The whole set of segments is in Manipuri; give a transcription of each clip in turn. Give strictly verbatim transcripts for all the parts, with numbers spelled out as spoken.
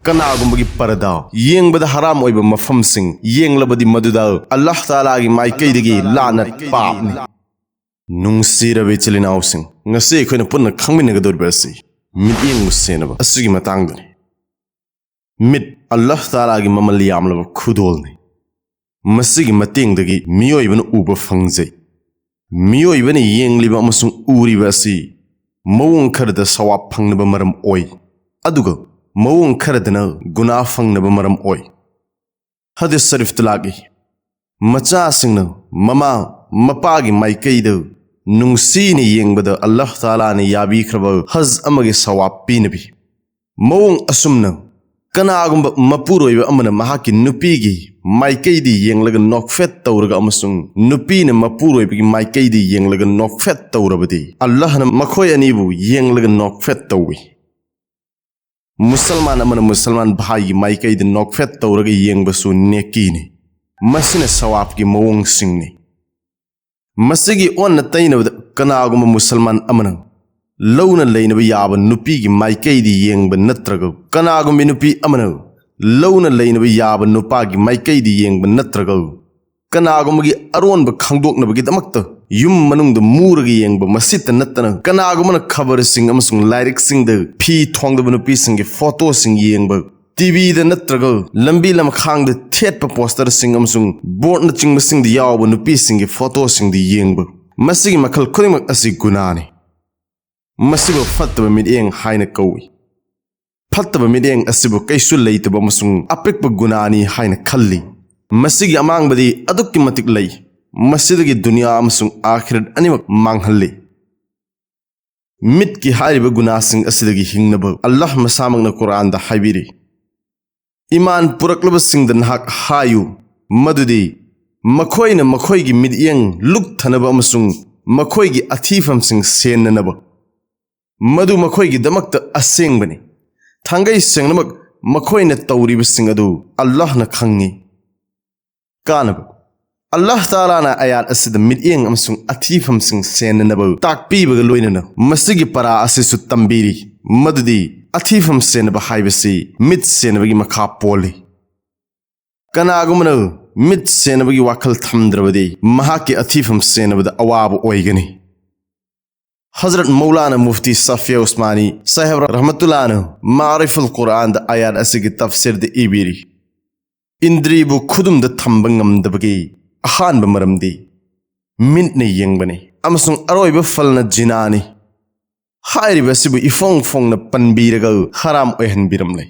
ꯀꯅꯥꯒꯨꯝꯕꯒꯤ ꯄꯔꯗꯥ, ꯌꯦꯡꯕꯗ ꯍꯔꯥꯝ ꯑꯣꯏꯕ ꯃꯐꯝꯁꯤꯡ, ꯌꯦꯡꯂꯕꯗꯤ ꯃꯗꯨꯗ ꯑꯜꯂꯥꯍ ꯇꯥꯂꯥꯒꯤ ꯃꯥꯏꯀꯩꯗꯒꯤ ꯂꯥꯟꯅ ꯄꯥꯞꯅꯤ꯫ ꯅꯨꯡꯁꯤꯔꯕ ꯏꯆꯤꯜ ꯏꯅꯥꯎꯁꯤꯡ, ꯉꯁꯤ ꯑꯩꯈꯣꯏꯅ ꯄꯨꯟꯅ ꯈꯪꯃꯤꯟꯅꯒꯗꯧꯔꯤꯕ ꯑꯁꯤ ꯃꯤꯠꯌꯦꯡꯕꯨ ꯁꯦꯟꯅꯕ ꯑꯁꯤꯒꯤ ꯃꯇꯥꯡꯗꯅꯤ꯫ ꯃꯤꯠ ꯑꯜꯂꯥꯍ ꯇꯥꯂꯥꯒꯤ ꯃꯃꯜ ꯌꯥꯝꯂꯕ ꯈꯨꯗꯣꯜꯅꯤ꯫ ꯃꯁꯤꯒꯤ ꯃꯇꯦꯡꯗꯒꯤ ꯃꯤꯑꯣꯏꯕꯅ ꯎꯕ ꯐꯪꯖꯩ꯫ ꯃꯤꯑꯣꯏꯕꯅ ꯌꯦꯡꯂꯤꯕ ꯑꯃꯁꯨꯡ ꯎꯔꯤꯕ ꯑꯁꯤ ꯃꯑꯣꯡ ꯈꯔꯗ ꯁꯋꯥꯕ ꯐꯪꯅꯕ ꯃꯔꯝ ꯑꯣꯏ, ꯑꯗꯨꯒ ꯃꯑꯣꯡ ꯈꯔꯗꯅ ꯒꯨꯅꯥ ꯐꯪꯅꯕ ꯃꯔꯝ ꯑꯣꯏ꯫ ꯍꯗꯤꯁ ꯁꯔꯤꯐꯇ ꯂꯥꯛꯏ, ꯃꯆꯥꯁꯤꯡꯅ ꯃꯃꯥ ꯃꯄꯥꯒꯤ ꯃꯥꯏꯀꯩꯗ ꯅꯨꯡꯁꯤꯅ ꯌꯦꯡꯕꯗ ꯑꯜꯂꯥꯍ ꯇꯥꯂꯥꯅ ꯌꯥꯕꯤꯈ꯭ꯔꯕ ꯍꯖ ꯑꯃꯒꯤ ꯁꯋꯥꯕ ꯄꯤꯅꯕꯤ꯫ ꯃꯑꯣꯡ ꯑꯁꯨꯝꯅ ꯀꯅꯥꯒꯨꯝꯕ ꯃꯄꯨꯔꯣꯏꯕ ꯑꯃꯅ ꯃꯍꯥꯛꯀꯤ ꯅꯨꯄꯤꯒꯤ ꯃꯥꯏꯀꯩꯗ ꯌꯦꯡꯂꯒ ꯅꯣꯛꯐꯦꯠ ꯇꯧꯔꯒ ꯑꯃꯁꯨꯡ ꯅꯨꯄꯤꯅ ꯃꯄꯨꯔꯣꯏꯕꯒꯤ ꯃꯥꯏꯀꯩꯗ ꯌꯦꯡꯂꯒ ꯅꯣꯛꯐꯦꯠ ꯇꯧꯔꯕꯗꯤ, ꯑꯜꯂꯥꯍꯅ ꯃꯈꯣꯏ ꯑꯅꯤꯕꯨ ꯌꯦꯡꯂꯒ ꯅꯣꯛꯐꯦꯠ ꯇꯧꯏ꯫ ꯃꯨꯁꯜꯃꯥꯟ ꯑꯃꯅ ꯃꯨꯁꯜꯃꯥꯟ ꯚꯥꯏꯒꯤ ꯃꯥꯏꯀꯩꯗ ꯅꯣꯛꯐꯦꯠ ꯇꯧꯔꯒ ꯌꯦꯡꯕꯁꯨ ꯅꯦꯀꯤꯅꯤ꯫ ꯃꯁꯤꯅ ꯁꯋꯥꯕꯀꯤ ꯃꯑꯣꯡꯁꯤꯡꯅꯤ꯫ ꯃꯁꯤꯒꯤ ꯑꯣꯟꯅ ꯇꯩꯅꯕꯗ, ꯀꯅꯥꯒꯨꯝꯕ ꯃꯨꯁꯜꯃꯥꯟ ꯑꯃꯅ ꯂꯧꯅ ꯂꯩꯅꯕ ꯌꯥꯕ ꯅꯨꯄꯤꯒꯤ ꯃꯥꯏꯀꯩꯗ ꯌꯦꯡꯕ ꯅꯠꯇ꯭ꯔꯒ ꯀꯅꯥꯒꯨꯝꯕ ꯅꯨꯄꯤ ꯑꯃꯅ ꯂꯧꯅ ꯂꯩꯅꯕ ꯌꯥꯕ ꯅꯨꯄꯥꯒꯤ ꯃꯥꯏꯀꯩꯗ ꯌꯦꯡꯕ ꯅꯠꯇ꯭ꯔꯒ ꯀꯅꯥꯒꯨꯝꯕꯒꯤ ꯑꯔꯣꯟꯕ ꯈꯪꯗꯣꯛꯅꯕꯒꯤꯗꯃꯛꯇ ꯌꯨꯝ ꯃꯅꯨꯡꯗ ꯃꯨꯔꯒ ꯌꯦꯡꯕ, ꯃꯁꯤꯇ ꯅꯠꯇꯅ ꯀꯅꯥꯒꯨꯝꯕꯅ ꯈꯕꯔꯁꯤꯡ ꯑꯃꯁꯨꯡ ꯂꯥꯏꯔꯤꯛꯁꯤꯡꯗ ꯐꯤ ꯊꯣꯡꯗꯕ ꯅꯨꯄꯤꯁꯤꯡꯒꯤ ꯐꯣꯇꯣꯁꯤꯡ ꯌꯦꯡꯕ, ꯇꯤꯚꯤꯗ ꯅꯠꯇ꯭ꯔꯒ ꯂꯝꯕꯤ ꯂꯝꯈꯥꯡꯗ ꯊꯦꯠꯄ ꯄꯣꯁꯇꯔꯁꯤꯡ ꯑꯃꯁꯨꯡ ꯕꯣꯔꯗꯅꯆꯤꯡꯕꯁꯤꯡꯗ ꯌꯥꯎꯕ ꯅꯨꯄꯤꯁꯤꯡꯒꯤ ꯐꯣꯇꯣꯁꯤꯡꯗ ꯌꯦꯡꯕ, ꯃꯁꯤꯒꯤ ꯃꯈꯜ ꯈꯨꯗꯤꯡꯃꯛ ꯑꯁꯤ ꯒꯨꯅꯥꯅꯤ꯫ ꯃꯁꯤꯕꯨ ꯐꯠꯇꯕ ꯃꯤꯠꯌꯦꯡ ꯍꯥꯏꯅ ꯀꯧꯏ꯫ ꯐꯠꯇꯕ ꯃꯤꯠꯌꯦꯡ ꯑꯁꯤꯕꯨ ꯀꯩꯁꯨ ꯂꯩꯇꯕ ꯑꯃꯁꯨꯡ ꯑꯄꯤꯛꯄ ꯒꯨꯅꯥꯅꯤ ꯍꯥꯏꯅ ꯈꯜꯂꯤ꯫ ꯃꯁꯤꯒꯤ ꯑꯃꯥꯡꯕꯗꯤ ꯑꯗꯨꯛꯀꯤ ꯃꯇꯤꯛ ꯂꯩ, ꯃꯁꯤꯗꯒꯤ ꯗꯨꯅꯤꯌꯥ ꯑꯃꯁꯨꯡ ꯑꯥꯈꯤꯔꯠ ꯑꯅꯤꯃꯛ ꯃꯥꯡꯍꯜꯂꯤ꯫ ꯃꯤꯠꯀꯤ ꯍꯥꯏꯔꯤꯕ ꯒꯨꯅꯥꯁꯤꯡ ꯑꯁꯤꯗꯒꯤ ꯍꯤꯡꯅꯕ ꯑꯜꯂꯥꯍ ꯃꯁꯥꯃꯛꯅ ꯀꯨꯔꯥꯟꯗ ꯍꯥꯏꯕꯤꯔꯤ, "ꯏꯃꯥꯟ ꯄꯨꯔꯛꯂꯕꯁꯤꯡꯗ ꯅꯍꯥꯛ ꯍꯥꯏꯌꯨ ꯃꯗꯨꯗꯤ ꯃꯈꯣꯏꯅ ꯃꯈꯣꯏꯒꯤ ꯃꯤꯠꯌꯦꯡ ꯂꯨꯛꯊꯅꯕ ꯑꯃꯁꯨꯡ ꯃꯈꯣꯏꯒꯤ ꯑꯊꯤꯐꯝꯁꯤꯡ ꯁꯦꯟꯅꯅꯕ꯫ ꯃꯗꯨ ꯃꯈꯣꯏꯒꯤꯗꯃꯛꯇ ꯑꯁꯦꯡꯕꯅꯤ꯫ ꯊꯥꯡꯒꯩ ꯁꯦꯡꯅꯃꯛ ꯃꯈꯣꯏꯅ ꯇꯧꯔꯤꯕꯁꯤꯡ ꯑꯗꯨ ꯑꯜꯂꯥꯍꯅ ꯈꯪꯉꯤ꯫" ꯀꯥꯟꯅꯕ꯫ ꯑꯜꯂꯥꯍ ꯇꯥꯂꯥꯅ ꯑꯌꯥꯠ ꯑꯁꯤꯗ ꯃꯤꯠꯌꯦꯡ ꯑꯃꯁꯨꯡ ꯑꯊꯤꯐꯝꯁꯤꯡ ꯁꯦꯟꯅꯅꯕ ꯇꯥꯛꯄꯤꯕꯒ ꯂꯣꯏꯅꯅ ꯃꯁꯤꯒꯤ ꯄꯔꯥ ꯑꯁꯤꯁꯨ ꯇꯝꯕꯤꯔꯤ, ꯃꯗꯨꯗꯤ ꯑꯊꯤꯐꯝ ꯁꯦꯟꯅꯕ ꯍꯥꯏꯕꯁꯤ ꯃꯤꯠ ꯁꯦꯟꯅꯕꯒꯤ ꯃꯈꯥ ꯄꯣꯜꯂꯤ꯫ ꯀꯅꯥꯒꯨꯝꯕꯅ ꯃꯤꯠ ꯁꯦꯟꯅꯕꯒꯤ ꯋꯥꯈꯜ ꯊꯝꯗ꯭ꯔꯕꯗꯤ ꯃꯍꯥꯛꯀꯤ ꯑꯊꯤꯐꯝ ꯁꯦꯟꯅꯕꯗ ꯑꯋꯥꯕ ꯑꯣꯏꯒꯅꯤ꯫ ꯍꯖꯔꯠ ꯃꯧꯂꯥꯅꯥ ꯃꯨꯐꯇꯤ ꯁꯐꯤꯌꯥ ꯎꯁꯃꯥꯅꯤ ꯁꯥꯍꯦꯕ ꯔꯍꯃꯇꯨꯜꯂꯥꯅ ꯃꯥꯔꯤꯐꯨꯜ ꯀꯨꯔꯥꯟꯗ ꯑꯌꯥꯠ ꯑꯁꯤꯒꯤ ꯇꯐꯁꯤꯔꯗ ꯏꯕꯤꯔꯤ, ꯏꯟꯗ꯭ꯔꯤꯕꯨ ꯈꯨꯗꯨꯝꯗ ꯊꯝꯕ ꯉꯝꯗꯕꯒꯤ ꯑꯍꯥꯟꯕ ꯃꯔꯝꯗꯤ ꯃꯤꯠꯅ ꯌꯦꯡꯕꯅꯤ ꯑꯃꯁꯨꯡ ꯑꯔꯣꯏꯕ ꯐꯜꯅ ꯖꯤꯅꯥꯅꯤ꯫ ꯍꯥꯏꯔꯤꯕ ꯑꯁꯤꯕꯨ ꯏꯐꯣꯡ ꯐꯣꯡꯅ ꯄꯟꯕꯤꯔꯒ ꯍꯔꯥꯝ ꯑꯣꯏꯍꯟꯕꯤꯔꯝꯂꯦ꯫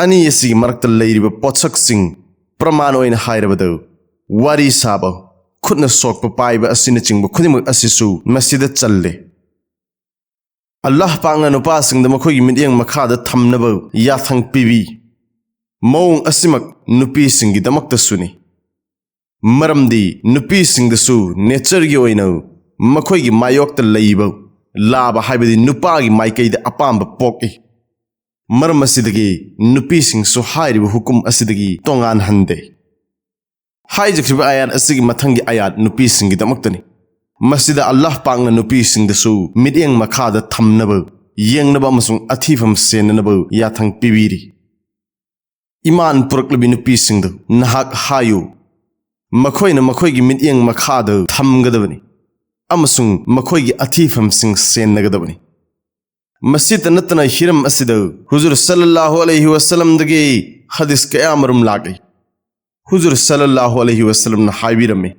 ꯑꯅꯤ ꯑꯁꯤꯒꯤ ꯃꯔꯛꯇ ꯂꯩꯔꯤꯕ ꯄꯣꯠꯁꯛꯁꯤꯡ, ꯄ꯭ꯔꯃꯥꯟ ꯑꯣꯏꯅ ꯍꯥꯏꯔꯕꯗ, ꯋꯥꯔꯤ ꯁꯥꯕ, ꯈꯨꯠꯅ ꯁꯣꯛꯄ ꯄꯥꯏꯕ ꯑꯁꯤꯅꯆꯤꯡꯕ ꯈꯨꯗꯤꯡꯃꯛ ꯑꯁꯤꯁꯨ ꯃꯁꯤꯗ ꯆꯜꯂꯦ꯫ ꯑꯜꯂꯥꯍ ꯄꯥꯛꯅ ꯅꯨꯄꯥꯁꯤꯡꯗ ꯃꯈꯣꯏꯒꯤ ꯃꯤꯠꯌꯦꯡ ꯃꯈꯥꯗ ꯊꯝꯅꯕ ꯌꯥꯊꯪ ꯄꯤꯕꯤ꯫ ꯃꯑꯣꯡ ꯑꯁꯤꯃꯛ ꯅꯨꯄꯤꯁꯤꯡꯒꯤꯗꯃꯛꯇꯁꯨꯅꯤ꯫ ꯃꯔꯝꯗꯤ ꯅꯨꯄꯤꯁꯤꯡꯗꯁꯨ ꯅꯦꯆꯔꯒꯤ ꯑꯣꯏꯅ ꯃꯈꯣꯏꯒꯤ ꯃꯥꯌꯣꯛꯇ ꯂꯩꯕ ꯂꯥꯕ, ꯍꯥꯏꯕꯗꯤ ꯅꯨꯄꯥꯒꯤ ꯃꯥꯏꯀꯩꯗ ꯑꯄꯥꯝꯕ ꯄꯣꯛꯏ꯫ ꯃꯔꯝ ꯑꯁꯤꯗꯒꯤ ꯅꯨꯄꯤꯁꯤꯡꯁꯨ ꯍꯥꯏꯔꯤꯕ ꯍꯨꯀꯨꯝ ꯑꯁꯤꯗꯒꯤ ꯇꯣꯉꯥꯟꯍꯟꯗꯦ꯫ ꯍꯥꯏꯖꯈ꯭ꯔꯤꯕ ꯑꯌꯥꯠ ꯑꯁꯤꯒꯤ ꯃꯊꯪꯒꯤ ꯑꯌꯥꯠ ꯅꯨꯄꯤꯁꯤꯡꯒꯤꯗꯃꯛꯇꯅꯤ꯫ ꯃꯁꯤꯗ ꯑꯜꯂꯥꯍ ꯄꯥꯛꯅ ꯅꯨꯄꯤꯁꯤꯡꯗꯁꯨ ꯃꯤꯠꯌꯦꯡ ꯃꯈꯥꯗ ꯊꯝꯅꯕ, ꯌꯦꯡꯅꯕ ꯑꯃꯁꯨꯡ ꯑꯊꯤꯐꯝ ꯁꯦꯟꯅꯅꯕ ꯌꯥꯊꯪ ꯄꯤꯕꯤꯔꯤ꯫ ꯏꯃꯥꯟ ꯄꯨꯔꯛꯂꯕꯤ ꯅꯨꯄꯤꯁꯤꯡꯗ ꯅꯍꯥꯛ ꯍꯥꯏꯌꯨ, ꯃꯈꯣꯏꯅ ꯃꯈꯣꯏꯒꯤ ꯃꯤꯠꯌꯦꯡ ꯃꯈꯥꯗ ꯊꯝꯒꯗꯕꯅꯤ ꯑꯃꯁꯨꯡ ꯃꯈꯣꯏꯒꯤ ꯑꯊꯤꯐꯝꯁꯤꯡ ꯁꯦꯟꯅꯒꯗꯕꯅꯤ꯫ ꯃꯁꯤꯇ ꯅꯠꯇꯅ ꯍꯤꯔꯝ ꯑꯁꯤꯗ ꯍꯨꯖꯨꯔ ꯁꯜꯂꯜꯂꯥꯍꯨ ꯑꯂꯩꯍꯤ ꯋꯁꯜꯂꯝꯗꯒꯤ ꯍꯗꯤꯁ ꯀꯌꯥ ꯃꯔꯨꯝ ꯂꯥꯛꯂꯤ꯫ ꯍꯨꯖꯨꯔ ꯁꯜꯂꯜꯂꯥꯍꯨ ꯑꯂꯩꯍꯤ ꯋꯁꯜꯂꯝꯅ ꯍꯥꯏꯕꯤꯔꯝꯃꯤ,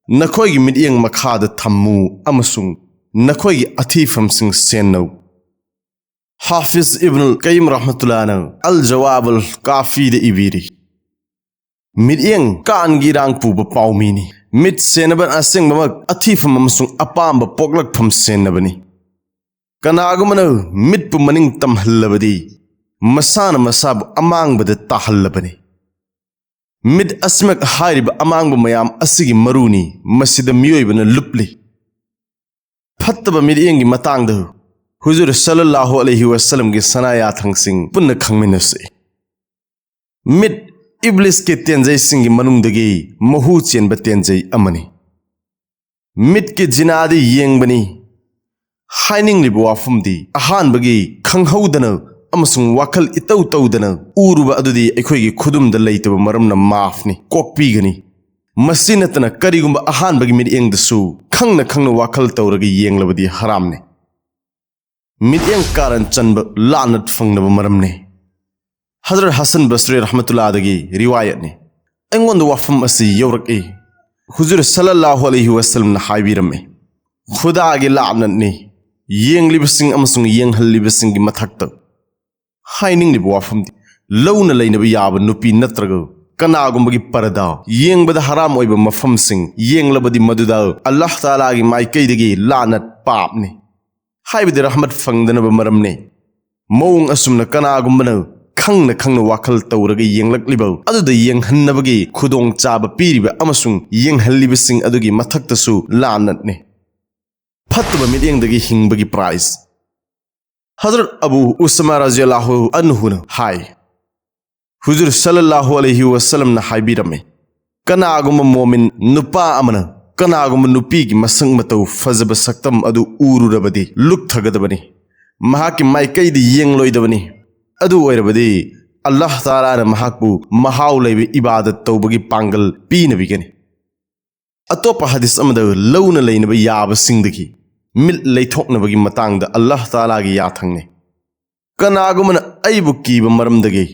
"ꯅꯈꯣꯏꯒꯤ ꯃꯤꯠꯌꯦꯡ ꯃꯈꯥꯗ ꯊꯝꯃꯨ ꯑꯃꯁꯨꯡ ꯅꯈꯣꯏꯒꯤ ꯑꯊꯤꯐꯝꯁꯤꯡ ꯁꯦꯟꯅꯧ"꯫ ꯍꯥꯐꯤꯖ ꯏꯕꯅꯨꯜ ꯀꯌꯤꯝ ꯔꯍꯃꯇꯨꯜꯂꯥꯅ ꯑꯜ ꯖꯋꯥꯕꯨꯜ ꯀꯥꯐꯤꯗ ꯏꯕꯤꯔꯤ, "ꯃꯤꯠꯌꯦꯡ ꯀꯥꯟꯒꯤ ꯏꯔꯥꯡ ꯄꯨꯕ ꯄꯥꯎꯃꯤꯅꯤ꯫ ꯃꯤꯠ ꯁꯦꯟꯅꯕ ꯑꯁꯦꯡꯕꯃꯛ ꯑꯊꯤꯐꯝ ꯑꯃꯁꯨꯡ ꯑꯄꯥꯝꯕ ꯄꯣꯛꯂꯛꯐꯝ ꯁꯦꯟꯅꯕꯅꯤ꯫ ꯀꯅꯥꯒꯨꯝꯕꯅ ꯃꯤꯠꯄꯨ ꯃꯅꯤꯡ ꯇꯝꯍꯜꯂꯕꯗꯤ ꯃꯁꯥꯅ ꯃꯁꯥꯕꯨ ꯑꯃꯥꯡꯕꯗ ꯇꯥꯍꯜꯂꯕꯅꯤ꯫ ꯃꯤꯠ ꯑꯁꯤꯃꯛ ꯍꯥꯏꯔꯤꯕ ꯑꯃꯥꯡꯕ ꯃꯌꯥꯝ ꯑꯁꯤꯒꯤ ꯃꯔꯨꯅꯤ꯫ ꯃꯁꯤꯗ ꯃꯤꯑꯣꯏꯕꯅ ꯂꯨꯞꯂꯤ"꯫ ꯐꯠꯇꯕ ꯃꯤꯠꯌꯦꯡꯒꯤ ꯃꯇꯥꯡꯗ ꯍꯨꯖꯨꯔ ꯁꯜꯂꯜꯂꯥꯍꯨ ꯑꯂꯩꯍꯤ ꯋꯁꯜꯂꯝꯒꯤ ꯁꯅꯥ ꯌꯥꯊꯪꯁꯤꯡ ꯄꯨꯟꯅ ꯈꯪꯃꯤꯟꯅꯁꯤ꯫ ꯃꯤꯠ ꯏꯕ꯭ꯂꯤꯁꯀꯤ ꯇꯦꯟꯖꯩꯁꯤꯡꯒꯤ ꯃꯅꯨꯡꯗꯒꯤ ꯃꯍꯨ ꯆꯦꯟꯕ ꯇꯦꯟꯖꯩ ꯑꯃꯅꯤ꯫ ꯃꯤꯠꯀꯤ ꯖꯤꯅꯥꯗꯤ ꯌꯦꯡꯕꯅꯤ꯫ ꯍꯥꯏꯅꯤꯡꯂꯤꯕ ꯋꯥꯐꯝꯗꯤ, ꯑꯍꯥꯟꯕꯒꯤ ꯈꯪꯍꯧꯗꯅ ꯑꯃꯁꯨꯡ ꯋꯥꯈꯜ ꯏꯇꯧ ꯇꯧꯗꯅ ꯎꯔꯨꯕ ꯑꯗꯨꯗꯤ ꯑꯩꯈꯣꯏꯒꯤ ꯈꯨꯗꯨꯝꯗ ꯂꯩꯇꯕ ꯃꯔꯝꯅ ꯃꯥꯐꯅꯤ, ꯀꯣꯛꯄꯤꯒꯅꯤ꯫ ꯃꯁꯤ ꯅꯠꯇꯅ ꯀꯔꯤꯒꯨꯝꯕ ꯑꯍꯥꯟꯕꯒꯤ ꯃꯤꯠꯌꯦꯡꯗꯁꯨ ꯈꯪꯅ ꯈꯪꯅ ꯋꯥꯈꯜ ꯇꯧꯔꯒ ꯌꯦꯡꯂꯕꯗꯤ ꯍꯔꯥꯝꯅꯤ꯫ ꯃꯤꯠꯌꯦꯡ ꯀꯥꯔꯟ ꯆꯟꯕ ꯂꯥꯟꯅ ꯐꯪꯅꯕ ꯃꯔꯝꯅꯤ꯫ ꯍꯖꯔꯠ ꯍꯁꯟ ꯕꯁ꯭ꯔꯤ ꯔꯍꯃꯇꯨꯜꯂꯥꯗꯒꯤ ꯔꯤꯋꯥꯌꯠꯅꯤ꯫ ꯑꯩꯉꯣꯟꯗ ꯋꯥꯐꯝ ꯑꯁꯤ ꯌꯧꯔꯛꯏ꯫ ꯍꯨꯖꯨꯔ ꯁꯜꯂꯜꯂꯥꯍꯨ ꯑꯂꯩꯍꯤ ꯋꯁꯜꯂꯝꯅ ꯍꯥꯏꯕꯤꯔꯝꯃꯤ, "ꯈꯨꯗꯥꯒꯤ ꯂꯥꯟꯅꯠꯅꯤ ꯌꯦꯡꯂꯤꯕꯁꯤꯡ ꯑꯃꯁꯨꯡ ꯌꯦꯡꯍꯜꯂꯤꯕꯁꯤꯡꯒꯤ ꯃꯊꯛꯇ"꯫ ꯍꯥꯏꯅꯤꯡꯂꯤꯕ ꯋꯥꯐꯝꯗꯤ, ꯂꯧꯅ ꯂꯩꯅꯕ ꯌꯥꯕ ꯅꯨꯄꯤ ꯅꯠꯇ꯭ꯔꯒ ꯀꯅꯥꯒꯨꯝꯕꯒꯤ ꯄꯔꯗꯥ, ꯌꯦꯡꯕꯗ ꯍꯔꯥꯝ ꯑꯣꯏꯕ ꯃꯐꯝꯁꯤꯡ ꯌꯦꯡꯂꯕꯗꯤ ꯃꯗꯨꯗ ꯑꯜꯂꯥꯍ ꯇꯥꯂꯥꯒꯤ ꯃꯥꯏꯀꯩꯗꯒꯤ ꯂꯥꯟꯅꯠ, ꯄꯥꯞꯅꯤ꯫ ꯍꯥꯏꯕꯗꯤ ꯔꯍꯃꯠ ꯐꯪꯗꯅꯕ ꯃꯔꯝꯅꯤ꯫ ꯃꯑꯣꯡ ꯑꯁꯨꯝꯅ ꯀꯅꯥꯒꯨꯝꯕꯅ ꯈꯪꯅ ꯈꯪꯅ ꯋꯥꯈꯜ ꯇꯧꯔꯒ ꯌꯦꯡꯂꯛꯂꯤꯕ ꯑꯗꯨꯗ ꯌꯦꯡꯍꯟꯅꯕꯒꯤ ꯈꯨꯗꯣꯡꯆꯥꯕ ꯄꯤꯔꯤꯕ ꯑꯃꯁꯨꯡ ꯌꯦꯡꯍꯜꯂꯤꯕꯁꯤꯡ ꯑꯗꯨꯒꯤ ꯃꯊꯛꯇꯁꯨ ꯂꯥꯟꯅꯠꯅꯤ꯫ ꯐꯠꯇꯕ ꯃꯤꯠꯌꯦꯡꯗꯒꯤ ꯍꯤꯡꯕꯒꯤ ꯄ꯭ꯔꯥꯏꯖ꯫ ꯍꯖꯔꯠ ꯑꯕꯨ ꯎꯁꯥꯃꯥ ꯔꯖꯤꯌꯜꯂꯥꯍꯨ ꯑꯟꯍꯨꯅ ꯍꯥꯏ, ꯍꯨꯖꯨꯔ ꯁꯜꯂꯜꯂꯥꯍꯨ ꯑꯂꯩꯍꯤ ꯋꯁꯜꯂꯝꯅ ꯍꯥꯏꯕꯤꯔꯝꯃꯤ, "ꯀꯅꯥꯒꯨꯝꯕ ꯃꯣꯃꯤꯟ ꯅꯨꯄꯥ ꯑꯃꯅ ꯀꯅꯥꯒꯨꯝꯕ ꯅꯨꯄꯤꯒꯤ ꯃꯁꯛ ꯃꯇꯧ ꯐꯖꯕ ꯁꯛꯇꯝ ꯑꯗꯨ ꯎꯔꯨꯔꯕꯗꯤ ꯂꯨꯞꯊꯒꯗꯕꯅꯤ, ꯃꯍꯥꯛꯀꯤ ꯃꯥꯏꯀꯩꯗ ꯌꯦꯡꯂꯣꯏꯗꯕꯅꯤ꯫ ꯑꯗꯨ ꯑꯣꯏꯔꯕꯗꯤ ꯑꯜꯂꯥꯍ ꯇꯥꯂꯥꯅ ꯃꯍꯥꯛꯄꯨ ꯃꯍꯥꯎ ꯂꯩꯕ ꯏꯕꯥꯗꯠ ꯇꯧꯕꯒꯤ ꯄꯥꯡꯒꯜ ꯄꯤꯅꯕꯤꯒꯅꯤ"꯫ ꯑꯇꯣꯞꯄ ꯍꯗꯤꯁ ꯑꯃꯗ ꯂꯧꯅ ꯂꯩꯅꯕ ꯌꯥꯕꯁꯤꯡꯗꯒꯤ ꯃꯤꯠ ꯂꯩꯊꯣꯛꯅꯕꯒꯤ ꯃꯇꯥꯡꯗ ꯑꯜꯂꯥꯍ ꯇꯥꯂꯥꯒꯤ ꯌꯥꯊꯪꯅꯤ, "ꯀꯅꯥꯒꯨꯝꯕꯅ ꯑꯩꯕꯨ ꯀꯤꯕ ꯃꯔꯝꯗꯒꯤ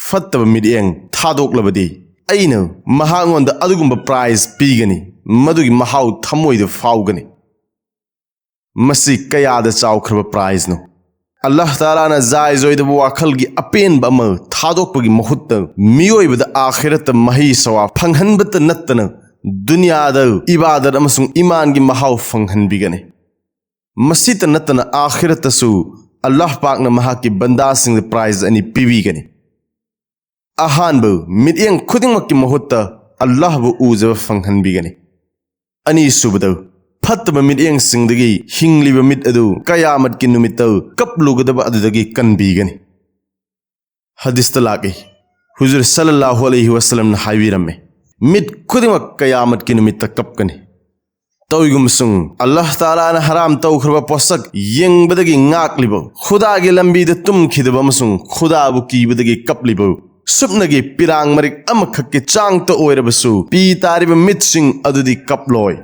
ꯐꯠꯇꯕ ꯃꯤꯠꯌꯦꯡ ꯊꯥꯗꯣꯛꯂꯕꯗꯤ ꯑꯩꯅ ꯃꯍꯥꯛꯉꯣꯟꯗ ꯑꯗꯨꯒꯨꯝꯕ ꯄ꯭ꯔꯥꯏꯖ ꯄꯤꯒꯅꯤ, ꯃꯗꯨꯒꯤ ꯃꯍꯥꯎ ꯊꯃꯣꯏꯗ ꯐꯥꯎꯒꯅꯤ"꯫ ꯃꯁꯤ ꯀꯌꯥꯗ ꯆꯥꯎꯈ꯭ꯔꯕ ꯄ꯭ꯔꯥꯏꯖꯅꯣ! ꯑꯜꯂꯥꯍ ꯇꯥꯂꯥꯅ ꯖꯥꯏꯖ ꯑꯣꯏꯗꯕ ꯋꯥꯈꯜꯒꯤ ꯑꯄꯦꯟꯕ ꯑꯃ ꯊꯥꯗꯣꯛꯄꯒꯤ ꯃꯍꯨꯠꯇ ꯃꯤꯑꯣꯏꯕꯗ ꯑꯥꯈꯤꯔꯠꯇ ꯃꯍꯩ ꯁꯋꯥ ꯐꯪꯍꯟꯕꯇ ꯅꯠꯇꯅ ꯗꯨꯅꯤꯌꯥꯗ ꯏꯕꯥꯗꯠ ꯑꯃꯁꯨꯡ ꯏꯃꯥꯟꯒꯤ ꯃꯍꯥꯎ ꯐꯪꯍꯟꯕꯤꯒꯅꯤ꯫ ꯃꯁꯤꯇ ꯅꯠꯇꯅ ꯑꯥꯈꯤꯔꯠꯇꯁꯨ ꯑꯜꯂꯥꯍ ꯄꯥꯛꯅ ꯃꯍꯥꯛꯀꯤ ꯕꯟꯗꯥꯁꯤꯡꯗ ꯄ꯭ꯔꯥꯏꯖ ꯑꯅꯤ ꯄꯤꯕꯤꯒꯅꯤ꯫ ꯑꯍꯥꯟꯕ, ꯃꯤꯠꯌꯦꯡ ꯈꯨꯗꯤꯡꯃꯛꯀꯤ ꯃꯍꯨꯠꯇ ꯑꯜꯂꯥꯍꯕꯨ ꯎꯖꯕ ꯐꯪꯍꯟꯕꯤꯒꯅꯤ꯫ ꯑꯅꯤꯁꯨꯕꯗ, ꯐꯠꯇꯕ ꯃꯤꯠꯌꯦꯡꯁꯤꯡꯗꯒꯤ ꯍꯤꯡꯂꯤꯕ ꯃꯤꯠ ꯑꯗꯨ ꯀꯌꯥꯃꯠꯀꯤ ꯅꯨꯃꯤꯠꯇ ꯀꯞꯂꯨꯒꯗꯕ ꯑꯗꯨꯗꯒꯤ ꯀꯟꯕꯤꯒꯅꯤ꯫ ꯍꯗꯤꯁꯇ ꯂꯥꯛꯏ, ꯍꯨꯖꯨꯔ ꯁꯜꯂꯜꯂꯥꯍꯨ ꯑꯂꯩꯍꯤ ꯋꯁꯜꯂꯝꯅ ꯍꯥꯏꯕꯤꯔꯝꯃꯤ, "ꯃꯤꯠ ꯈꯨꯗꯤꯡꯃꯛ ꯀꯌꯥꯃꯠꯀꯤ ꯅꯨꯃꯤꯠꯇ ꯀꯞꯀꯅꯤ"꯫ ꯇꯧꯏꯒꯨꯝꯕꯁꯨꯡ, ꯑꯜꯂꯥꯍ ꯇꯥꯂꯥꯅ ꯍꯔꯥꯝ ꯇꯧꯈ꯭ꯔꯕ ꯄꯣꯠꯁꯛ ꯌꯦꯡꯕꯗꯒꯤ ꯉꯥꯛꯂꯤꯕ, ꯈꯨꯗꯥꯒꯤ ꯂꯝꯕꯤꯗ ꯇꯨꯝꯈꯤꯗꯕ ꯑꯃꯁꯨꯡ ꯈꯨꯗꯥꯕꯨ ꯀꯤꯕꯗꯒꯤ ꯀꯞꯂꯤꯕ ꯁꯨꯞꯅꯒꯤ ꯄꯤꯔꯥꯡ ꯃꯔꯤꯛ ꯑꯃꯈꯛꯀꯤ ꯆꯥꯡꯇ ꯑꯣꯏꯔꯕꯁꯨ, ꯄꯤ ꯇꯥꯔꯤꯕ ꯃꯤꯠꯁꯤꯡ ꯑꯗꯨꯗꯤ ꯀꯞꯂꯣꯏ꯫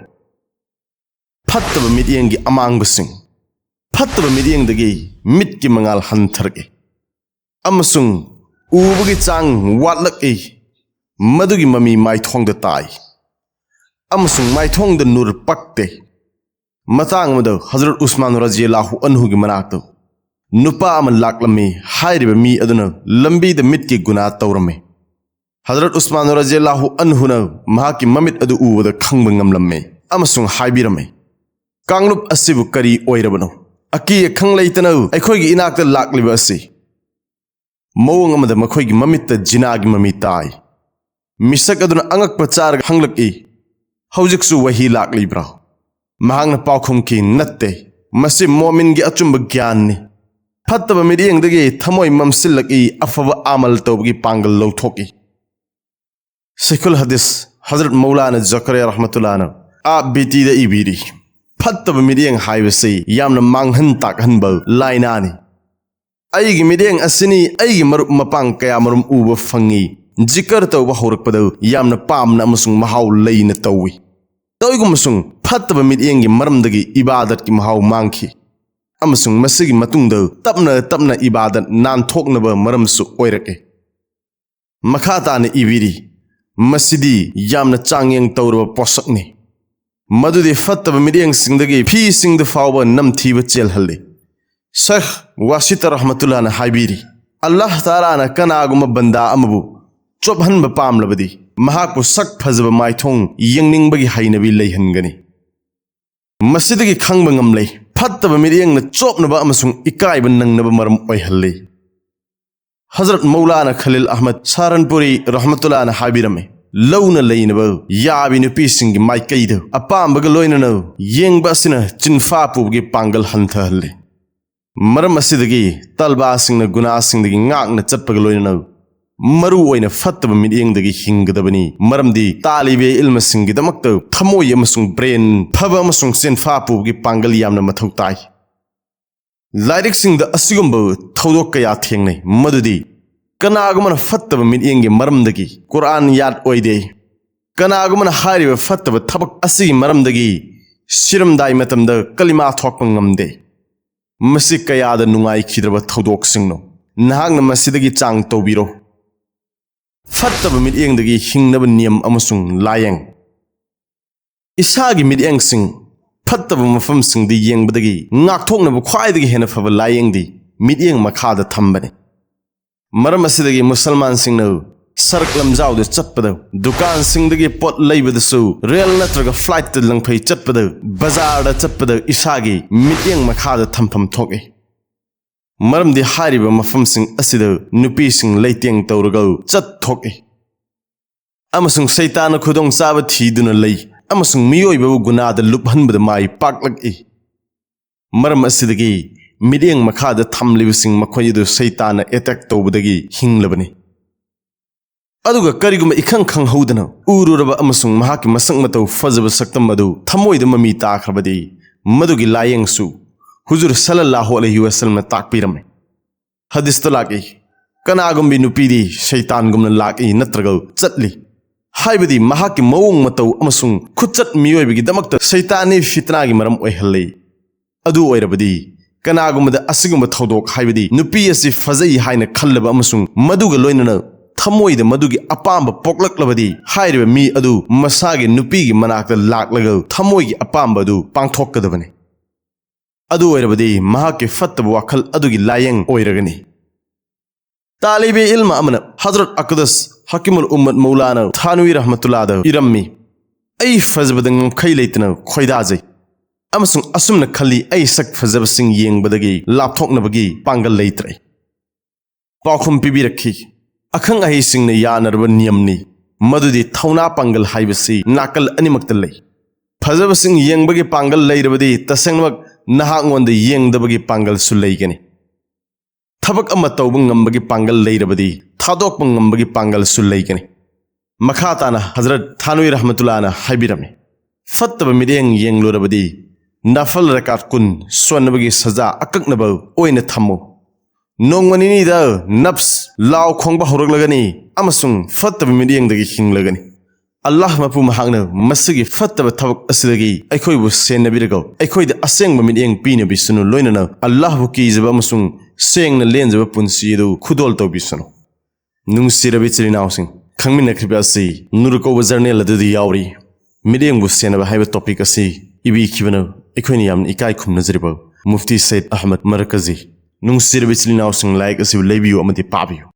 ꯐꯠꯇꯕ ꯃꯤꯠꯌꯦꯡꯒꯤ ꯑꯃꯥꯡꯕꯁꯤꯡ꯫ ꯐꯠꯇꯕ ꯃꯤꯠꯌꯦꯡꯗꯒꯤ ꯃꯤꯠꯀꯤ ꯃꯉꯥꯜ ꯍꯟꯊꯔꯛꯏ ꯑꯃꯁꯨꯡ ꯎꯕꯒꯤ ꯆꯥꯡ ꯋꯥꯠꯂꯛꯏ꯫ ꯃꯗꯨꯒꯤ ꯃꯃꯤ ꯃꯥꯏꯊꯣꯡꯗ ꯇꯥꯏ ꯑꯃꯁꯨꯡ ꯃꯥꯏꯊꯣꯡꯗ ꯅꯨꯔ ꯄꯛꯇꯦ꯫ ꯃꯇꯥꯡ ꯑꯃꯗ ꯍꯖꯔꯠ ꯎꯁꯃꯥꯟ ꯔꯖꯤꯌꯜꯂꯥꯍꯨ ꯑꯟꯍꯨꯒꯤ ꯃꯅꯥꯛꯇ ꯅꯨꯄꯥ ꯑꯃ ꯂꯥꯛꯂꯝꯃꯤ꯫ ꯍꯥꯏꯔꯤꯕ ꯃꯤ ꯑꯗꯨꯅ ꯂꯝꯕꯤꯗ ꯃꯤꯠꯀꯤ ꯒꯨꯅꯥ ꯇꯧꯔꯝꯃꯤ꯫ ꯍꯖꯔꯠ ꯎꯁꯃꯥꯟ ꯔꯖꯤꯌꯜꯂꯥꯍꯨ ꯑꯟꯍꯨꯅ ꯃꯍꯥꯛꯀꯤ ꯃꯃꯤꯠ ꯑꯗꯨ ꯎꯕꯗ ꯈꯪꯕ ꯉꯝꯂꯝꯃꯤ ꯑꯃꯁꯨꯡ ꯍꯥꯏꯕꯤꯔꯝꯃꯤ, "ꯀꯥꯡꯂꯨꯞ ꯑꯁꯤꯕꯨ ꯀꯔꯤ ꯑꯣꯏꯔꯕꯅꯣ? ꯑꯀꯤ ꯑꯈꯪ ꯂꯩꯇꯅ ꯑꯩꯈꯣꯏꯒꯤ ꯏꯅꯥꯛꯇ ꯂꯥꯛꯂꯤꯕ ꯑꯁꯤ?" ꯃꯑꯣꯡ ꯑꯃꯗ ꯃꯈꯣꯏꯒꯤ ꯃꯃꯤꯠꯇ ꯖꯤꯅꯥꯒꯤ ꯃꯃꯤ ꯇꯥꯏ꯫ ꯃꯤꯁꯛ ꯑꯗꯨꯅ ꯑꯉꯛꯄ ꯆꯥꯔꯒ ꯍꯪꯂꯛꯏ, "ꯍꯧꯖꯤꯛꯁꯨ ꯋꯥꯍꯤ ꯂꯥꯛꯂꯤꯕ꯭ꯔꯥ?" ꯃꯍꯥꯛꯅ ꯄꯥꯎꯈꯨꯝꯈꯤ, "ꯅꯠꯇꯦ, ꯃꯁꯤ ꯃꯣꯃꯤꯟꯒꯤ ꯑꯆꯨꯝꯕ ꯒ꯭ꯌꯥꯟꯅꯤ꯫ ꯐꯠꯇꯕ ꯃꯤꯠꯌꯦꯡꯗꯒꯤ ꯊꯃꯣꯏ ꯃꯝꯁꯤꯜꯂꯛꯏ, ꯑꯐꯕ ꯑꯃꯜ ꯇꯧꯕꯒꯤ ꯄꯥꯡꯒꯜ ꯂꯧꯊꯣꯛꯏ"꯫ ꯁꯩꯈꯨꯜ ꯍꯗꯤꯁ ꯍꯖꯔꯠ ꯃꯧꯂꯥꯅ ꯖꯀꯔꯤꯌꯥ ꯔꯍꯃꯇꯨꯜꯂꯥꯅ ꯑꯥꯞ ꯕꯤꯇꯤꯗ ꯏꯕꯤꯔꯤ, "ꯐꯠꯇꯕ ꯃꯤꯠꯌꯦꯡ ꯍꯥꯏꯕꯁꯤ ꯌꯥꯝꯅ ꯃꯥꯡꯍꯟ ꯇꯥꯛꯍꯟꯕ ꯂꯥꯏꯅꯥꯅꯤ꯫ ꯑꯩꯒꯤ ꯃꯤꯠꯌꯦꯡ ꯑꯁꯤꯅꯤ ꯑꯩꯒꯤ ꯃꯔꯨꯞ ꯃꯄꯥꯡ ꯀꯌꯥ ꯃꯔꯨꯝ ꯎꯕ ꯐꯪꯉꯤ꯫ ꯖꯤꯀꯔ ꯇꯧꯕ ꯍꯧꯔꯛꯄꯗ ꯌꯥꯝꯅ ꯄꯥꯝꯅ ꯑꯃꯁꯨꯡ ꯃꯍꯥꯎ ꯂꯩꯅ ꯇꯧꯏ꯫ ꯇꯧꯏꯒꯨꯝꯕꯁꯨꯡ ꯐꯠꯇꯕ ꯃꯤꯠꯌꯦꯡꯒꯤ ꯃꯔꯝꯗꯒꯤ ꯏꯕꯥꯗꯠꯀꯤ ꯃꯍꯥꯎ ꯃꯥꯡꯈꯤ, ꯑꯃꯁꯨꯡ ꯃꯁꯤꯒꯤ ꯃꯇꯨꯡꯗ ꯇꯞꯅ ꯇꯞꯅ ꯏꯕꯥꯗꯠ ꯅꯥꯟꯊꯣꯛꯅꯕ ꯃꯔꯝꯁꯨ ꯑꯣꯏꯔꯛꯏ"꯫ ꯃꯈꯥ ꯇꯥꯅ ꯏꯕꯤꯔꯤ, "ꯃꯁꯤꯗꯤ ꯌꯥꯝꯅ ꯆꯥꯡꯌꯦꯡ ꯇꯧꯔꯕ ꯄꯣꯠꯁꯛꯅꯤ꯫ ꯃꯗꯨꯗꯤ ꯐꯠꯇꯕ ꯃꯤꯠꯌꯦꯡꯁꯤꯡꯗꯒꯤ ꯐꯤꯁꯤꯡꯗ ꯐꯥꯎꯕ ꯅꯝꯊꯤꯕ ꯆꯦꯜꯍꯜꯂꯤ"꯫ ꯁꯦꯈ ꯋꯥꯁꯤꯇ ꯔꯍꯃꯇꯨꯜꯂꯥꯅ ꯍꯥꯏꯕꯤꯔꯤ, "ꯑꯜꯂꯥꯍ ꯇꯥꯂꯥꯅ ꯀꯅꯥꯒꯨꯝꯕ ꯕꯟꯗꯥ ꯑꯃꯕꯨ ꯆꯣꯞꯍꯟꯕ ꯄꯥꯝꯂꯕꯗꯤ, ꯃꯍꯥꯛꯄꯨ ꯁꯛ ꯐꯖꯕ ꯃꯥꯏꯊꯣꯡ ꯌꯦꯡꯅꯤꯡꯕꯒꯤ ꯍꯩꯅꯕꯤ ꯂꯩꯍꯟꯒꯅꯤ"꯫ ꯃꯁꯤꯗꯒꯤ ꯈꯪꯕ ꯉꯝꯂꯦ, ꯐꯠꯇꯕ ꯃꯤꯠꯌꯦꯡꯅ ꯆꯣꯞꯅꯕ ꯑꯃꯁꯨꯡ ꯏꯀꯥꯏꯕ ꯅꯪꯅꯕ ꯃꯔꯝ ꯑꯣꯏꯍꯜꯂꯤ꯫ ꯍꯖꯔꯠ ꯃꯧꯂꯥꯅ ꯈꯂꯤꯜ ꯑꯍꯃꯗ ꯁꯥꯔꯟꯄꯨꯔꯤ ꯔꯍꯃꯇꯨꯜꯂꯥꯅ ꯍꯥꯏꯕꯤꯔꯝꯃꯤ, "ꯂꯧꯅ ꯂꯩꯅꯕ ꯌꯥꯕꯤ ꯅꯨꯄꯤꯁꯤꯡꯒꯤ ꯃꯥꯏꯀꯩꯗ ꯑꯄꯥꯝꯕꯒ ꯂꯣꯏꯅꯅ ꯌꯦꯡꯕ ꯑꯁꯤꯅ ꯆꯤꯟꯐꯥ ꯄꯨꯕꯒꯤ ꯄꯥꯡꯒꯜ ꯍꯟꯊꯍꯜꯂꯤ"꯫ ꯃꯔꯝ ꯑꯁꯤꯗꯒꯤ ꯇꯜꯕꯥꯁꯤꯡꯅ ꯒꯨꯅꯥꯁꯤꯡꯗꯒꯤ ꯉꯥꯛꯅ ꯆꯠꯄꯒ ꯂꯣꯏꯅꯅ ꯃꯔꯨ ꯑꯣꯏꯅ ꯐꯠꯇꯕ ꯃꯤꯠꯌꯦꯡꯗꯒꯤ ꯍꯤꯡꯒꯗꯕꯅꯤ꯫ ꯃꯔꯝꯗꯤ ꯇꯥꯂꯤꯕꯦ ꯏꯜꯃꯁꯤꯡꯒꯤꯗꯃꯛꯇ ꯊꯃꯣꯏ ꯑꯃꯁꯨꯡ ꯕ꯭ꯔꯦꯟ ꯐꯕ ꯑꯃꯁꯨꯡ ꯆꯦꯟꯐꯥ ꯄꯨꯕꯒꯤ ꯄꯥꯡꯒꯜ ꯌꯥꯝꯅ ꯃꯊꯧ ꯇꯥꯏ꯫ ꯂꯥꯏꯔꯤꯛꯁꯤꯡꯗ ꯑꯁꯤꯒꯨꯝꯕ ꯊꯧꯗꯣꯛ ꯀꯌꯥ ꯊꯦꯡꯅꯩ, ꯃꯗꯨꯗꯤ ꯀꯅꯥꯒꯨꯝꯕꯅ ꯐꯠꯇꯕ ꯃꯤꯠꯌꯦꯡꯒꯤ ꯃꯔꯝꯗꯒꯤ ꯀꯨꯔꯥꯟ ꯌꯥꯠ ꯑꯣꯏꯗꯦ, ꯀꯅꯥꯒꯨꯝꯕꯅ ꯍꯥꯏꯔꯤꯕ ꯐꯠꯇꯕ ꯊꯕꯛ ꯑꯁꯤꯒꯤ ꯃꯔꯝꯗꯒꯤ ꯁꯤꯔꯝꯗꯥꯏ ꯃꯇꯝꯗ ꯀꯂꯤꯃꯥ ꯊꯣꯛꯄ ꯉꯝꯗꯦ꯫ ꯃꯁꯤ ꯀꯌꯥꯗ ꯅꯨꯡꯉꯥꯏꯈꯤꯗ꯭ꯔꯕ ꯊꯧꯗꯣꯛꯁꯤꯡꯅꯣ! ꯅꯍꯥꯛꯅ ꯃꯁꯤꯗꯒꯤ ꯆꯥꯡ ꯇꯧꯕꯤꯔꯣ꯫ ꯐꯠꯇꯕ ꯃꯤꯠꯌꯦꯡꯗꯒꯤ ꯍꯤꯡꯅꯕ ꯅꯤꯌꯝ ꯑꯃꯁꯨꯡ ꯂꯥꯏꯌꯦꯡ꯫ ꯏꯁꯥꯒꯤ ꯃꯤꯠꯌꯦꯡꯁꯤꯡ ꯐꯠꯇꯕ ꯃꯐꯝꯁꯤꯡꯗ ꯌꯦꯡꯕꯗꯒꯤ ꯉꯥꯛꯊꯣꯛꯅꯕ ꯈ꯭ꯋꯥꯏꯗꯒꯤ ꯍꯦꯟꯅ ꯐꯕ ꯂꯥꯏꯌꯦꯡꯗꯤ ꯃꯤꯠꯌꯦꯡ ꯃꯈꯥꯗ ꯊꯝꯕꯅꯤ꯫ ꯃꯔꯝ ꯑꯁꯤꯗꯒꯤ ꯃꯨꯁꯜꯃꯥꯟꯁꯤꯡꯅ ꯁꯔꯛ ꯂꯝꯖꯥꯎꯗ ꯆꯠꯄꯗ, ꯗꯨꯀꯥꯟꯁꯤꯡꯗꯒꯤ ꯄꯣꯠ ꯂꯩꯕꯗꯁꯨ, ꯔꯦꯜ ꯅꯠꯇ꯭ꯔꯒ ꯐ꯭ꯂꯥꯏꯠꯇ ꯂꯪꯐꯩ ꯆꯠꯄꯗ, ꯕꯖꯥꯔꯗ ꯆꯠꯄꯗ ꯏꯁꯥꯒꯤ ꯃꯤꯠꯌꯦꯡ ꯃꯈꯥꯗ ꯊꯝꯐꯝ ꯊꯣꯛꯏ꯫ ꯃꯔꯝꯗꯤ ꯍꯥꯏꯔꯤꯕ ꯃꯐꯝꯁꯤꯡ ꯑꯁꯤꯗ ꯅꯨꯄꯤꯁꯤꯡ ꯂꯩꯇꯦꯡ ꯇꯧꯔꯒ ꯆꯠ ꯊꯣꯛꯏ꯫ ꯑꯃꯁꯨꯡ ꯁꯩꯇꯥꯟꯅ ꯈꯨꯗꯣꯡꯆꯥꯕ ꯊꯤꯗꯨꯅ ꯂꯩ, ꯑꯃꯁꯨꯡ ꯃꯤꯑꯣꯏꯕꯕꯨ ꯒꯨꯅꯥꯗ ꯂꯨꯞꯍꯟꯕꯗ ꯃꯥꯏ ꯄꯥꯛꯂꯛꯏ꯫ ꯃꯔꯝ ꯑꯁꯤꯗꯒꯤ ꯃꯤꯠꯌꯦꯡ ꯃꯈꯥꯗ ꯊꯝꯂꯤꯕꯁꯤꯡ ꯃꯈꯣꯏ ꯑꯗꯨ ꯁꯩꯇꯥꯟꯅ ꯑꯦꯇꯦꯛ ꯇꯧꯕꯗꯒꯤ ꯍꯤꯡꯂꯕꯅꯤ꯫ ꯑꯗꯨꯒ ꯀꯔꯤꯒꯨꯝꯕ ꯏꯈꯪ ꯈꯪꯍꯧꯗꯅ ꯎꯔꯨꯔꯕ ꯑꯃꯁꯨꯡ ꯃꯍꯥꯛꯀꯤ ꯃꯁꯛ ꯃꯇꯧ ꯐꯖꯕ ꯁꯛꯇꯝ ꯑꯗꯨ ꯊꯃꯣꯏꯗ ꯃꯃꯤ ꯇꯥꯈ꯭ꯔꯕꯗꯤ, ꯃꯗꯨꯒꯤ ꯂꯥꯏꯌꯦꯡꯁꯨ ꯍꯨꯖꯨꯔ ꯁꯜꯂꯜꯂꯥꯍꯨ ꯑꯂꯩꯍꯤ ꯋꯁꯜꯂꯝꯅ ꯇꯥꯛꯄꯤꯔꯝꯃꯤ꯫ ꯍꯗꯤꯁꯇ ꯂꯥꯛꯏ, "ꯀꯅꯥꯒꯨꯝꯕꯤ ꯅꯨꯄꯤꯗꯤ ꯁꯩꯇꯥꯟꯒꯨꯝꯅ ꯂꯥꯛꯏ ꯅꯠꯇ꯭ꯔꯒ ꯆꯠꯂꯤ", ꯍꯥꯏꯕꯗꯤ ꯃꯍꯥꯛꯀꯤ ꯃꯑꯣꯡ ꯃꯇꯧ ꯑꯃꯁꯨꯡ ꯈꯨꯆꯠ ꯃꯤꯑꯣꯏꯕꯒꯤꯗꯃꯛꯇ ꯁꯩꯇꯥꯟꯅꯤ ꯐꯤꯇꯅꯥꯒꯤ ꯃꯔꯝ ꯑꯣꯏꯍꯜꯂꯤ꯫ ꯑꯗꯨ ꯑꯣꯏꯔꯕꯗꯤ ꯀꯅꯥꯒꯨꯝꯕꯗ ꯑꯁꯤꯒꯨꯝꯕ ꯊꯧꯗꯣꯛ, ꯍꯥꯏꯕꯗꯤ ꯅꯨꯄꯤ ꯑꯁꯤ ꯐꯖꯩ ꯍꯥꯏꯅ ꯈꯜꯂꯕ ꯑꯃꯁꯨꯡ ꯃꯗꯨꯒ ꯂꯣꯏꯅꯅ ꯊꯃꯣꯏꯗ ꯃꯗꯨꯒꯤ ꯑꯄꯥꯝꯕ ꯄꯣꯛꯂꯛꯂꯕꯗꯤ, ꯍꯥꯏꯔꯤꯕ ꯃꯤ ꯑꯗꯨ ꯃꯁꯥꯒꯤ ꯅꯨꯄꯤꯒꯤ ꯃꯅꯥꯛꯇ ꯂꯥꯛꯂꯒ ꯊꯃꯣꯏꯒꯤ ꯑꯄꯥꯝꯕ ꯑꯗꯨ ꯄꯥꯡꯊꯣꯛꯀꯗꯕꯅꯤ꯫ ꯑꯗꯨ ꯑꯣꯏꯔꯕꯗꯤ ꯃꯍꯥꯛꯀꯤ ꯐꯠꯇꯕ ꯋꯥꯈꯜ ꯑꯗꯨꯒꯤ ꯂꯥꯏꯌꯦꯡ ꯑꯣꯏꯔꯒꯅꯤ꯫ ꯇꯥꯂꯤꯕꯦ ꯏꯜꯃ ꯑꯃꯅ ꯍꯖꯔꯠ ꯑꯀꯗꯁ ꯍꯀꯤꯃꯨꯜ ꯎꯝꯃꯠ ꯃꯧꯂꯥꯅ ꯊꯥꯅꯨꯏ ꯔꯍꯃꯇꯨꯜꯂꯥꯗ ꯏꯔꯝꯃꯤ, "ꯑꯩ ꯐꯖꯕꯗ ꯉꯝꯈꯩ ꯂꯩꯇꯅ ꯈꯣꯏꯗꯥꯖꯩ, ꯑꯃꯁꯨꯡ ꯑꯁꯨꯝꯅ ꯈꯜꯂꯤ, ꯑꯩ ꯁꯛ ꯐꯖꯕꯁꯤꯡ ꯌꯦꯡꯕꯗꯒꯤ ꯂꯥꯞꯊꯣꯛꯅꯕꯒꯤ ꯄꯥꯡꯒꯜ ꯂꯩꯇ꯭ꯔꯦ"꯫ ꯄꯥꯎꯈꯨꯝ ꯄꯤꯕꯤꯔꯛꯈꯤ, "ꯑꯈꯪ ꯑꯍꯩꯁꯤꯡꯅ ꯌꯥꯅꯔꯕ ꯅꯤꯌꯝꯅꯤ, ꯃꯗꯨꯗꯤ ꯊꯧꯅꯥ ꯄꯥꯡꯒꯜ ꯍꯥꯏꯕꯁꯤ ꯅꯥꯀꯜ ꯑꯅꯤꯃꯛꯇ ꯂꯩ꯫ ꯐꯖꯕꯁꯤꯡ ꯌꯦꯡꯕꯒꯤ ꯄꯥꯡꯒꯜ ꯂꯩꯔꯕꯗꯤ ꯇꯁꯦꯡꯅꯃꯛ ꯅꯍꯥꯛꯉꯣꯟꯗ ꯌꯦꯡꯗꯕꯒꯤ ꯄꯥꯡꯒꯜꯁꯨ ꯂꯩꯒꯅꯤ꯫ ꯊꯕꯛ ꯑꯃ ꯇꯧꯕ ꯉꯝꯕꯒꯤ ꯄꯥꯡꯒꯜ ꯂꯩꯔꯕꯗꯤ ꯊꯥꯗꯣꯛꯄ ꯉꯝꯕꯒꯤ ꯄꯥꯡꯒꯜꯁꯨ ꯂꯩꯒꯅꯤ꯫ ꯃꯈꯥ ꯇꯥꯅ ꯍꯖꯔꯠ ꯊꯥꯅꯨꯏ ꯔꯍꯃꯇꯨꯜꯂꯥꯅ ꯍꯥꯏꯕꯤꯔꯝꯃꯤ, ꯐꯠꯇꯕ ꯃꯤꯠꯌꯦꯡ ꯌꯦꯡꯂꯨꯔꯕꯗꯤ ꯅꯐꯜ ꯔꯀꯥꯠ ꯀꯨꯟ ꯁꯣꯟꯅꯕꯒꯤ ꯁꯖꯥ ꯑꯀꯛꯅꯕ ꯑꯣꯏꯅ ꯊꯝꯃꯨ꯫ ꯅꯣꯡꯃ ꯅꯤꯅꯤꯗ ꯅꯞꯁ ꯂꯥꯎ ꯈꯣꯡꯕ ꯍꯧꯔꯛꯂꯒꯅꯤ ꯑꯃꯁꯨꯡ ꯐꯠꯇꯕ ꯃꯤꯠꯌꯦꯡꯗꯒꯤ ꯍꯤꯡꯂꯒꯅꯤ꯫ ꯑꯜꯂꯥꯍ ꯃꯄꯨ ꯃꯍꯥꯛꯅ ꯃꯁꯤꯒꯤ ꯐꯠꯇꯕ ꯊꯕꯛ ꯑꯁꯤꯗꯒꯤ ꯑꯩꯈꯣꯏꯕꯨ ꯁꯦꯟꯅꯕꯤꯔꯒ ꯑꯩꯈꯣꯏꯗ ꯑꯁꯦꯡꯕ ꯃꯤꯠꯌꯦꯡ ꯄꯤꯅꯕꯤꯁꯅꯨ, ꯂꯣꯏꯅꯅ ꯑꯜꯂꯥꯍꯕꯨ ꯀꯤꯖꯕ ꯑꯃꯁꯨꯡ ꯁꯦꯡꯅ ꯂꯦꯟꯖꯕ ꯄꯨꯟꯁꯤ ꯑꯗꯨ ꯈꯨꯗꯣꯜ ꯇꯧꯕꯤꯁꯅꯨ꯫ ꯅꯨꯡꯁꯤꯔꯕ ꯏꯆꯤꯜ ꯏꯅꯥꯎꯁꯤꯡ, ꯈꯪꯃꯤꯟꯅꯈ꯭ꯔꯤꯕ ꯑꯁꯤ ꯅꯨꯔ ꯀꯧꯕ ꯖꯔꯅꯦꯜ ꯑꯗꯨꯗ ꯌꯥꯎꯔꯤ꯫ ꯃꯤꯠꯌꯦꯡꯕꯨ ꯁꯦꯟꯅꯕ ꯍꯥꯏꯕ ꯇꯣꯄꯤꯛ ꯑꯁꯤ ꯏꯕꯤꯈꯤꯕꯅ ꯑꯩꯈꯣꯏꯅ ꯌꯥꯝꯅ ꯏꯀꯥꯏ ꯈꯨꯝꯅꯖꯔꯤꯕ ꯃꯨꯐꯇꯤ ꯁꯩꯗ ꯑꯍꯃꯗ ꯃꯔꯀꯖꯤ꯫ ꯅꯨꯡꯁꯤꯔꯕ ꯏꯆꯤꯜ ꯏꯅꯥꯎꯁꯤꯡ, ꯂꯥꯏꯔꯤꯛ ꯑꯁꯤꯕꯨ ꯂꯩꯕꯤꯌꯨ ꯑꯃꯗꯤ ꯄꯥꯕꯤꯌꯨ꯫